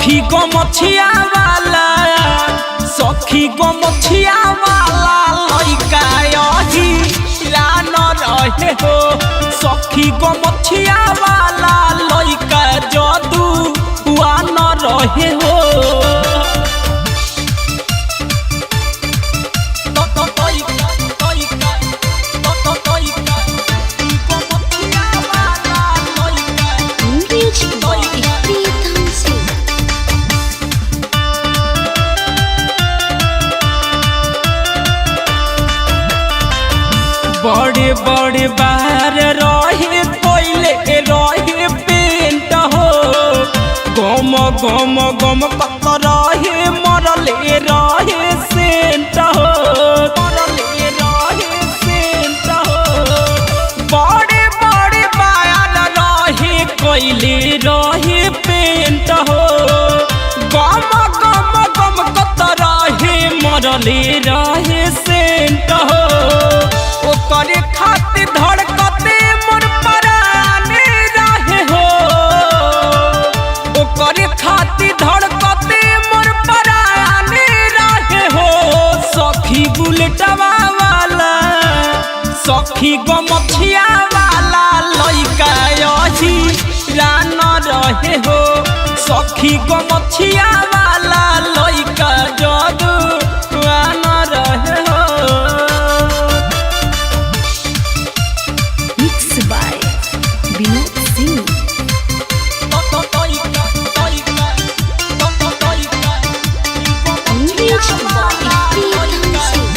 सखी गमछिया वाला, सखी गमछिया वाला लइका अही रान रहे हो। सखी गमछिया वाला लइका जदू न रहे हो। Music by Pritam Singh. बड़े बड़े बार रहे कोइले रहे पेंट हो, गम गम गम कत रहे मरले रहे सेंट हो, मरले रहे सेंट हो। बड़े बड़े बार रहे कोइले रहे पेंट हो, गम गम गम कत रहे मरले रहे सेंट हो। ओकरे खातिर धड़कते मोर पराने रहे हो, ओकरे खातिर धड़कते मोर पराने रहे हो। सखी बुलेटवा वाला, सखी गमछिया वाला लइका अही रान रहे हो। सखी गमछिया वाला लइका जदू न रहे हो। Mix by Vinod Singh. Music by Pritam Singh.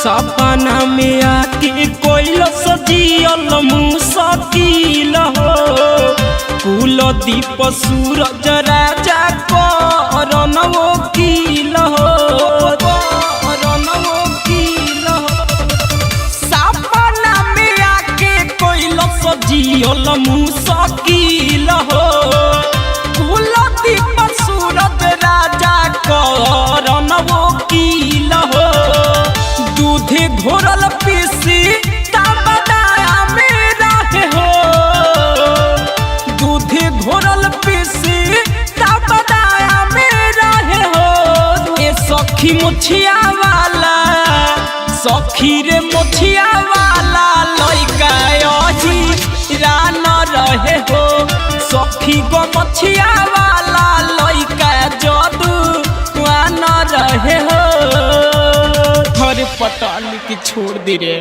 सपना में आके कोइल सजियल मुसकिल हो, कुल दीप सूरज राजा करन वकील हो, करन वकील हो। सपना में आके कोइल सजियल मुसकिल हो, कुल दीप सूरज राजा करन वकील हो। दूधे घोरल पीसी में रहे हो, दूधे घोरल पीसी में रहे हो। ए सखी मुछिया वाला, सखी रे मुछिया वाला लइका अही रान रहे हो। सखी गमछिया वाला लइका जदू न रहे हो। हर पटाल की छोड़ दे रे।